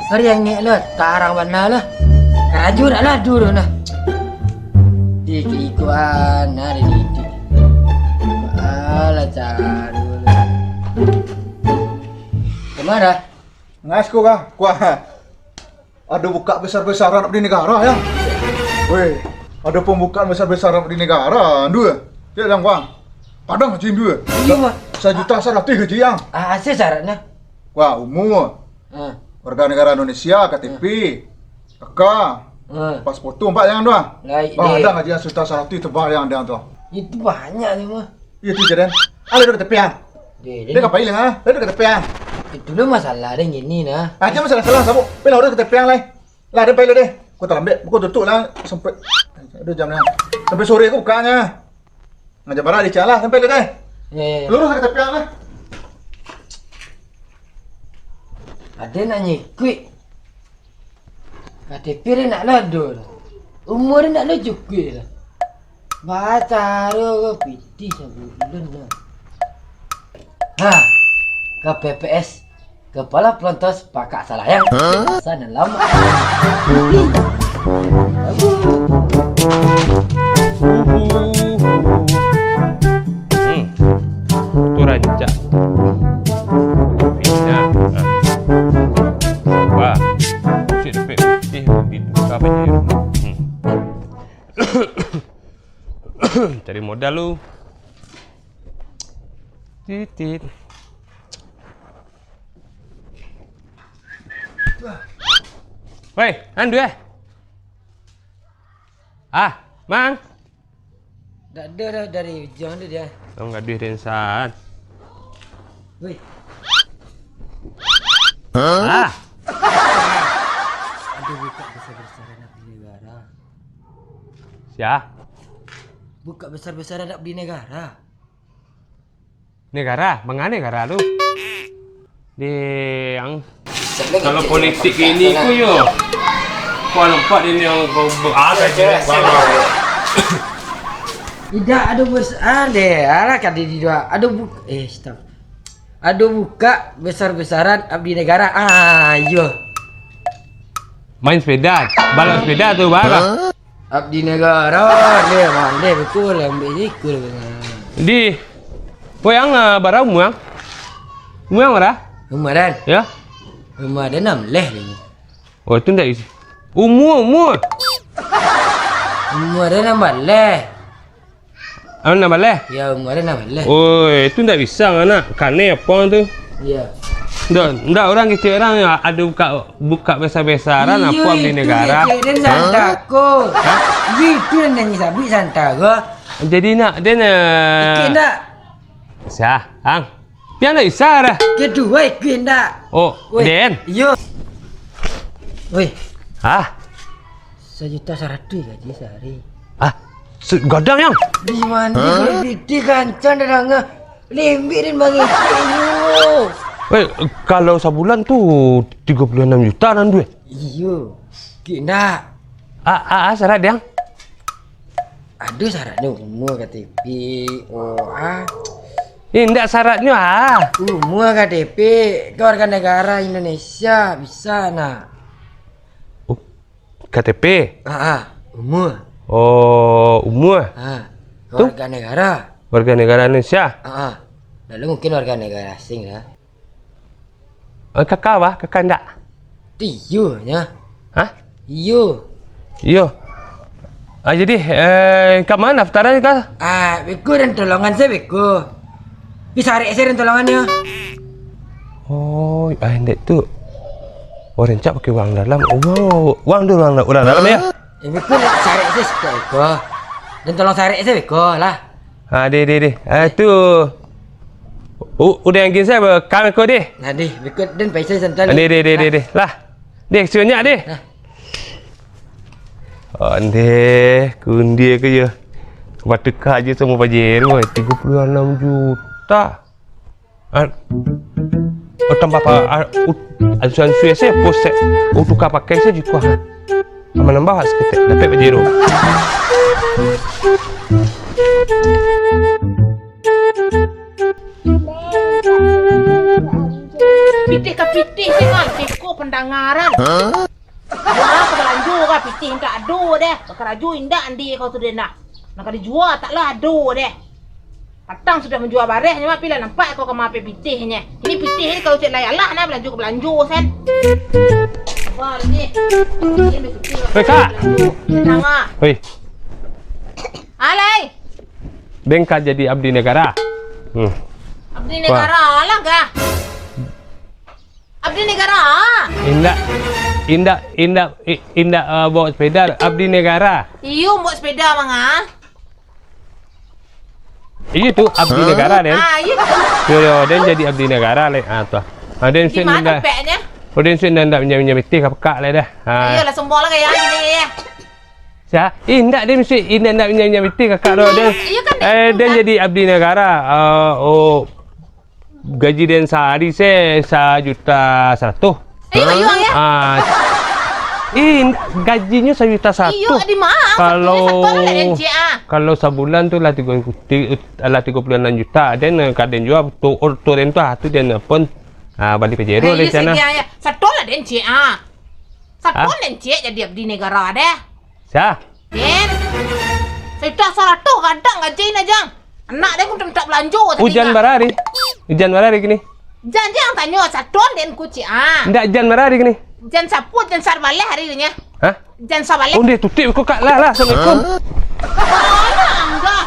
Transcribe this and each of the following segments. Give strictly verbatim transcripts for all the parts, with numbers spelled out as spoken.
Ari angek lah, tarang bana lah. Karajo dak lah dulu nah. Di keikuan, nah, di didik. Alah, cari dulu. Kemana? Ngas ko kah? Kuah. Ado bukak besar-besaran di negara, ya. Weh, ado pembukaan besar-besaran di negara, ndu. Cek yang kuah. Padang gaji ndu. Iyo, Mak. Sajuta saratuih gaji yang. Ah, asa syaratnya. Wah, umur. Ah. Warga negara Indonesia, K T P, K K, Ah. paspor tu empat yang tu ah. Lai, Wah, deh. Ada gaji yang sajuta saratuih tebal yang ada tu. Itu banyak ni mah. Iyo tu je, Den. Alah, duduk ka tepi ang. Deh, Dia deh. Ngapain lah, ha? Duduk ka tepi ang. Itu lo masalah deh gini nah. Aja masalah-salah, sabuk. Pai lah, duduk ka tepi ang lai. Lah, Den, pai lah, deh. Kau terlambat, kau tutup lah, sampai. Aduh, jam lah. Sampai sore aku bukanya. Ngajak barang di lah, sampai lah, deh. Ya, ya, ya. Lurus ka tepi ang lah. Ada nak nyekuik. K T P dia nak lah ado lah. Umur dia nak lah cukuik lah. Bacaro ko pitih sabulan lah. Ha, K P P S, Kepala Pelontos Pakak Salayang. Hah? Sana lama. Hmm. Tu rancak. Pindah. Ah. Wah. Cik dapik pitih di tukar baju. Hmm. Cari modal lu. Titit. Woi, andu eh. Ah, Mang. Dak ada dah dari ujung tu dia. Tong gaduh den san. Woi. Hah? Ah. Ada buka besar-besaran nak beli negara. Sia? Buka besar-besaran nak beli negara. Negara, manga negara tu? Di ang. Kalau politik ini ku yo. Kau nampak ini yang kau ada je. Tidak ada bos, ah, deh, alah, kadi di dua. Ada bu-, eh, stop. Ada buka besar-besaran abdi negara. Ah, iyo. Main sepeda, balap sepeda tu, balap. Abdi negara, deh, mandeh betul, ambil ikut. Di, woi, ang, ah, bara umua ang? Umua ang bara? Umua den? Ya. Umua den enam belas ni. Oh, itu ndak isi. Umua, umua. Umua den enam belas. Anu, enam baleh? Ya, umua den enam baleh. Oi, itu ndak bisa, anak. Kanai apo tu? Iya. Ndak, ndak, urang kecek urang ado buka, buka besar-besaran apo di negara. Iyo, itu kecek den santa ko. Hah? Iyo, itu nan nyanyi sabuik santa ko. Jadi nak den, eh, Ikik ndak? Sah, ang. Pian ndak bisa dah. Kedua ikik ndak? Oh, weh, den. Iyo. Weh. Hah? Sajuta saratuih gaji sahari. Ah, se-, gadang, Yang? Di mano? Hah? Kalau pitih kancang dah danga. Lembek den mangecek inyo. Eh, kalau sabulan tu tigo puluah anam juta nan duit. Iyo. Kik ndak? Ah, ah, ah, syarat, Yang? Ado syaratnyo, umua, K T P, O A. Eh, ndak syaratnyo, ah. Umua, K T P, kau warga negara Indonesia, bisa nak. Oh, K T P? Ah, ah, umua. Oh, umua. Ah, tu? Warga negara. Warga negara Indonesia? Ah, ah. Lalu mungkin warga negara asing lah. Eh, K K bah, K K ndak? Iyo nyo. Hah? Iyo. Iyo. Ah, jadi, eh, ka ma daftaran ka? Ah, beko den tolongan se beko. Pi sarek se den tolongannyo. Oh, ah, ndek tu. Oh, rancak pakai urang dalam. Urang, urang dulu, urang, urang dalam, yo? Eh, beko den sarek se sitak beko. Den tolong sarek se beko lah. Ah, deh, deh, deh. Ah, tu. U-, udah yang ginsai, kam ko deh. Nah, deh, beko den paisai santan. Ah, deh, deh, deh, deh, deh. Lah. Deh, sebanyak deh. Nah. Ondeh, kundi ke yo. Batuka aja sama Pajero, tigo puluah anam juta. Ah, oh, tambah pa-, ah, ut-, ansu-ansu ya, saya posek. Oh, tukar pakai saya juga. Tambah-nambah saketek, dapek Pajero. Pitih ka pitih, tengok, tengok, Pandangaran. Wah, ka balanjo ka, pitih indak ado deh. Bakarajo indak andi kau tu deh nak. Nak ka dijua tak lah ado deh. Patang sudah manjua barehnyo, tapi lah nampak kau ka mape pitihnyo. Ini pitih ni kalau cek lai alah nah balanjo ka balanjo sen. Wah, ni. Ini pitih. Weh, Kak. Tenang ah. Weh. Alai. Bengka jadi abdi negara. Hmm. Abdi negara lah kah? Abdi negara. Indak, indak, indak, i-, indak, eh, bawa sepeda, abdi negara. Iyo, bawa sepeda manga. Iyo tu, abdi negara den. Ah, iyo tu. Yo, yo, den jadi abdi negara leh. Ah, tu. Ah, den Di sen mana indak. Tempatnya? Oh, den sen indak minjam-minjam pitih ka pekak leh dah. Ah. Iyo lah, semua lah kayak gini ya. Sa, indak den mesti indak, indak minjam-minjam pitih kakak tu den. Iyo kan, eh, den jadi abdi negara. Ah, oh. Gaji den sahari se sajuta saratuh. Iyo, iyo, ya. Ah, in, gajinyo sajuta saratuh. Iyo, di mana? Kalau, kalau sabulan tu lah tigo, ti-, lah tigo puluah anam juta. Den, eh, ka den jua tu, orto den tu, ah, tu den pun, ah, bali Pajero deh sana. Satu lah den cek, ah. Satu den cek jadi abdi negara deh. Sa? Den, sajuta saratuh gadang gaji nah, Jang. Anak den mintak balanjo tadi. Ujan bara hari? Ujan bara hari kini? Jan, Jang, tanyo, satuan den kuciak, ah. Ndak jan bara hari kini? Jan sapu, jan sabaleh hari ini. Hah? Jan sabaleh. Onde tutik ko kak lah, lah. Assalamualaikum. Alah, angga.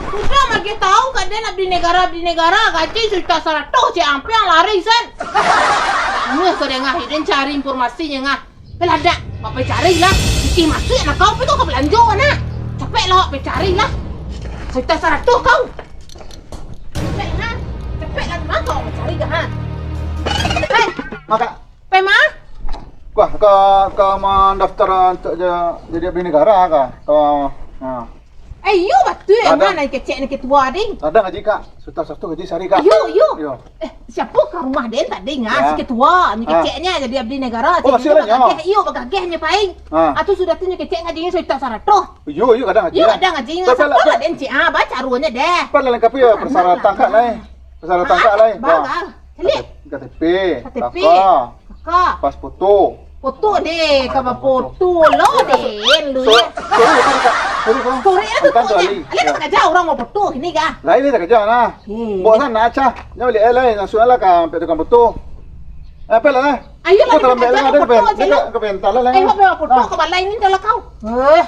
Sudah magi tahu kak den abdi negara, abdi negara, gaji sajuta saratuh, cek ampiang lari, sen. Ngeh ko dengah, den cari informasinyo, ngah. Baladak, bapak cari lah. Pitih masuak nak kau, pai kau ka balanjo, nak. Capek lah, awak pai cari lah. Sajuta saratuh kau. Capek, ha? Capek lah, ma kau pai cari, ha? Hei. Maka. Pai ma? Wah, ka, ka mandaftar untuk ja-, jadi abdi negara ka? Ka, ha. Eh, iyo batul, eh, ma nan kecek ni ketua, ding. Ado gaji, Kak. Sajuta saratuh gaji sahari, Kak. Iyo, iyo. Iyo. Eh, siapo ka rumah den tadi, ngah? Ya. Si ketua, nyo keceknyo jadi abdi negara. Oh, cek nyo bagageh, iyo, bagageh nyo pai. Ah. Ah, tu sudah tu nyo kecek ngajinyo sajuta saratuh. Iyo, iyo, kadang gaji. Iyo, kadang gaji. Siapo lah den, cek? Ah, ba caronyo deh. Apo lah lengkapi yo, persyaratan kak lai. Persyaratan kak lai. Ba, ba. Caliak. K T P. K T P. Kakak. Kakak. Pas foto. Foto deh, ka bafoto lo deh, lu. Sorry, sorry, sorry, Kak. Sorry, Kak. Sorry lah, tutup je. Alah, tak kerja orang mau foto sini kah? Lain ni tak kerja nah. Bawa sana aja. Nyo beli air lain, langsung lah ka ampai tukang foto. Apa lah? Ayo lah, kita dalam kerja lah, foto aja lah. Ke pental lah. Ayo, foto ke balai ni dah lah kau. Eh.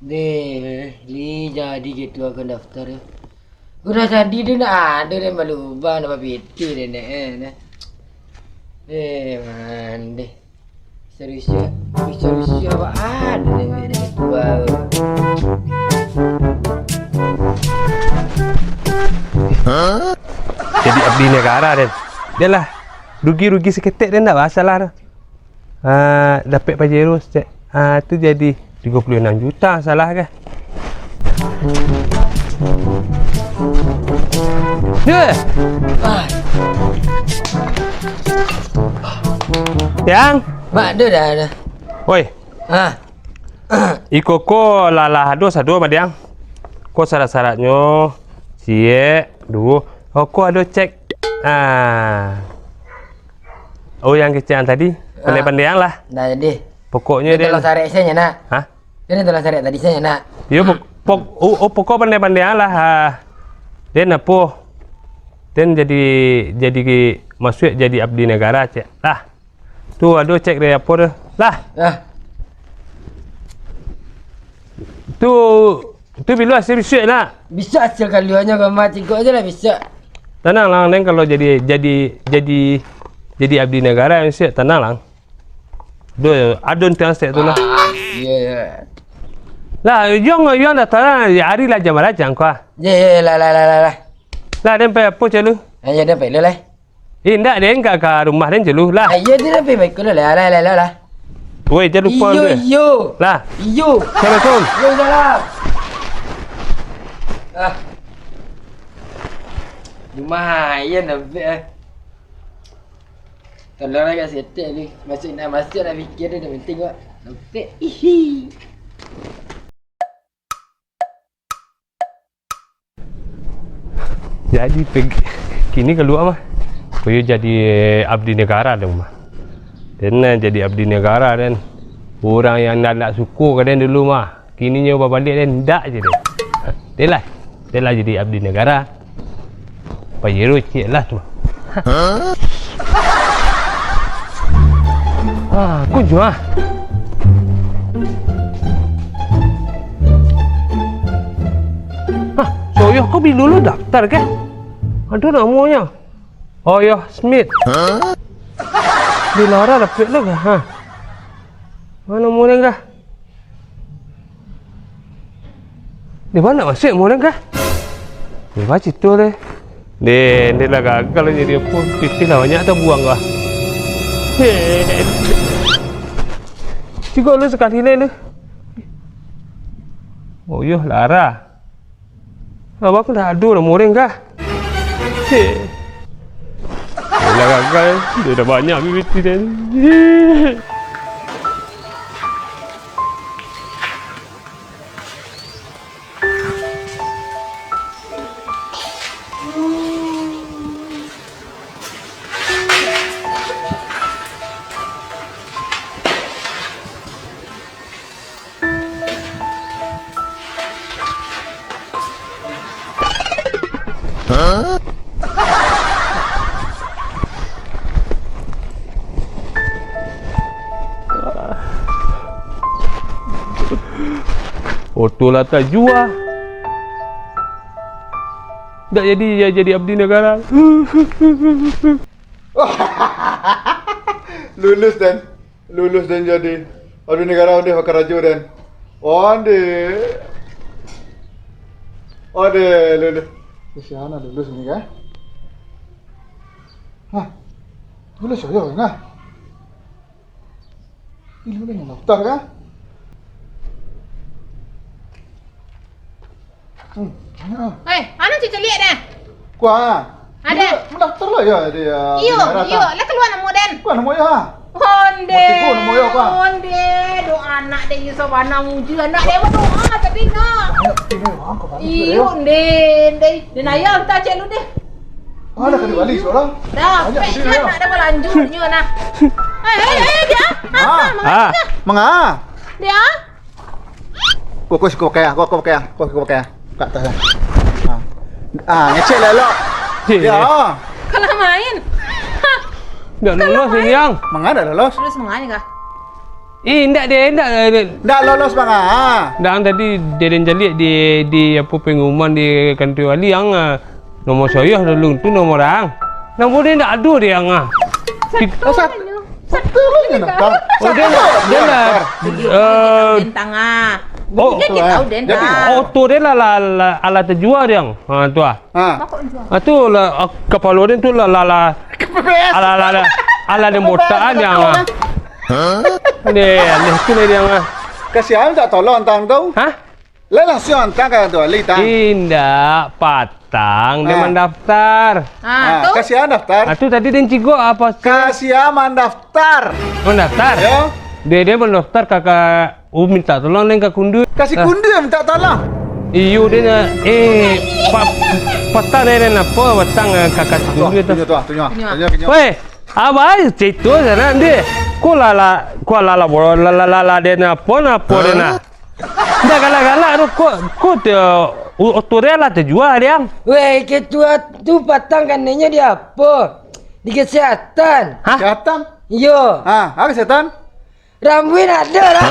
Deh, li jadi gitu aku daftar ya. Udah jadi dia nak ada dia malu ubah nak bapiti dia nak eh. Eh, mande. Serius ya, serius ya, apa ada dia dia tua. Jadi abdi negara den. Dia lah rugi-rugi seketek den ndak masalah tu. Ah, dapek Pajero, cek. Ah, tu jadi tigo puluah anam juta salah kah? Duh! Yang? Mak, dah, dah, dah. Woi. Ah. Iko ko lah, lah ado sado, Madiang. Ko syarat-syaratnyo, siek, duo. Oh, ko ado cek. Ah. Oh, yang kecek tadi, ah, pandai-pandai lah. Dah jadi. Pokoknyo dia tolong sarek saja, nak. Hah? Dia tolong sarek tadi saja, nak. Yo, pok-, pok-, oh, oh, pokok pandai-pandai lah. Ah. Den apo? Den jadi, jadi masuak jadi abdi negara, cek. Lah. Tu ado cek dari apo tu. Lah. Lah. Tu, tu bilo hasil bisuak, nak. Bisa hasil kaluarnyo gambar cikok aja lah bisa. Tanang lang, den kalau jadi, jadi, jadi, jadi abdi negara mesti tanang lang. Duh, adun tiang sek tu lah. Ah, iya, iya. Lah, yang, yang dah tanang, ya, hari lah jam lah jangkau ah. Iya, iya, iya, lah, lah, lah, lah, lah. Lah, den pai apo celu? Ah, iya, den pai lu lah. Eh, indak, den ka, ka rumah den celu lah. Ah, iya, den pai baik lu lah, lah, lah, lah, lah. Woi, jangan lupa. Iyo, iyo. Lah. Iyo. Assalamualaikum. Waalaikumsalam. Ah. Lumayan lah, Bek, eh. Tolong lah kat setek ni. Masuk nak masuk nak fikir dia dah penting, Wak. Lopek. Ihi. Jadi, peg-, kini kalua mah. Koyo jadi abdi negara dong mah. Den nan jadi abdi negara den. Urang yang ndak, ndak suko ka den dulu mah, kini nyo babaliak den, ndak je den. Den lah, den lah jadi abdi negara. Pajero ciek lah tu. Ah, ko juo ah. Ah, si Oyoh ko bi lulus daftar kah? Ado namonyo. Oyoh Smith. Di Lara dapek lo kah? Ha. Mano namonyo kah? Di ma masuak namonyo kah? Di ma cito deh. Deh, deh lah gagal jadi apo? Pitih lah banyak tabuang kah? Heh. Cubo lu sakali lai lu. Oyoh Lara. Abang ndak ado namonyo kah? Heh. Lah gagal, dio lah banyak bibit tu den. Oto lah tajua. Ndak jadi, jadi abdi negara. Lulus den. Lulus den jadi abdi negara, ondeh bakarajo den. Ondeh. Ondeh, lulus. Sia nan lulus ni kah? Hah? Lulus yo, nah. Ih, lulus nan daftar kah? Hmm, banyak ah. Eh, anu cicaliak dah. Kuah. Ada. Mandaftar lah yo, di, ah, iyo, di daerah iyo, tah. Lah kalua namo den. Kuah namo yo, ha? Onde. Mati ku namo yo, kuah. Onde, doa anak den, iyo sabana muji anak den, badoa tadi nah. Banyak pitih ni, bang, kau banyak pitih ni, iyo, yo. Onde, onde. Den ayah entah cek lu deh. Ada ka dibali suara. Dah, banyak pek pitih ni, yo. Anak den balanjutnyo nah. Eh, eh, eh, dia. Ah. Ah, manga? Dia. Ko, ko siko pakai ah, ko, ko pakai ah, ko siko pakai ah. Ka atas ah. Ah. Ah, ngecek lah elok. Cik. Ya. Kalah main. Ndak lolos ini, Ang. Manga ndak lolos? Lolos manga ni kah? Ih, ndak deh, ndak, ndak. Ndak lolos, Bang, ah. Ndak, Ang, tadi den caliak di, di apo, pengumuman di kantua wali, Ang, ah. Nomor si Oyoh dulu tu nomor ang. Nomor dia ndak ado dia ang ah. Satu. Oh, sat-, satu lah yang daftar. Oh, dia lah, dia lah, eh, bintang ah. Oh, dia tahu bintang. Jadi, oh, tu dia lah, lah, lah, alah terjual dia ang. Ha, tu ah. Ha. Ha, tu lah, ah, kapalo dia tu lah, lah, lah. Alah, lah, lah. Alah dia botak dia ang ah. Dia, dia tu lah dia ang ah. Kasihan tak tolong tang tu? Ha? Lah langsuang antang ka kantua wali, tang. Indak, patang dia mandaftar. Ah, tu? Ka sia mandaftar? Ah, tu tadi den cigok apa tu? Ka sia mandaftar? Mandaftar? Yo. Dia, dia mandaftar ka, ka, oh, minta tolong den ka Kundu. Ka si Kundu yang minta tolong? Iyo, dia nak, eh, pa-, patang dia, dia napa, patang, eh, ka, ka si Kundu tu. Tunyo tu, tunyo. Tunyo. Weh, abai, cerita sana, dia. Ko lah, lah, ko lah, lah, lah, lah, lah, dia napa, napa dia nak? Ndak galak-galak tu, ko, ko tu, u-, oto dia lah terjual dia. Weh, ketua tu patang kanenyo di apo? Di kesehatan. Hah? Kesehatan? Iyo. Ha, ha, kesehatan? Rambuik ndak ado lah.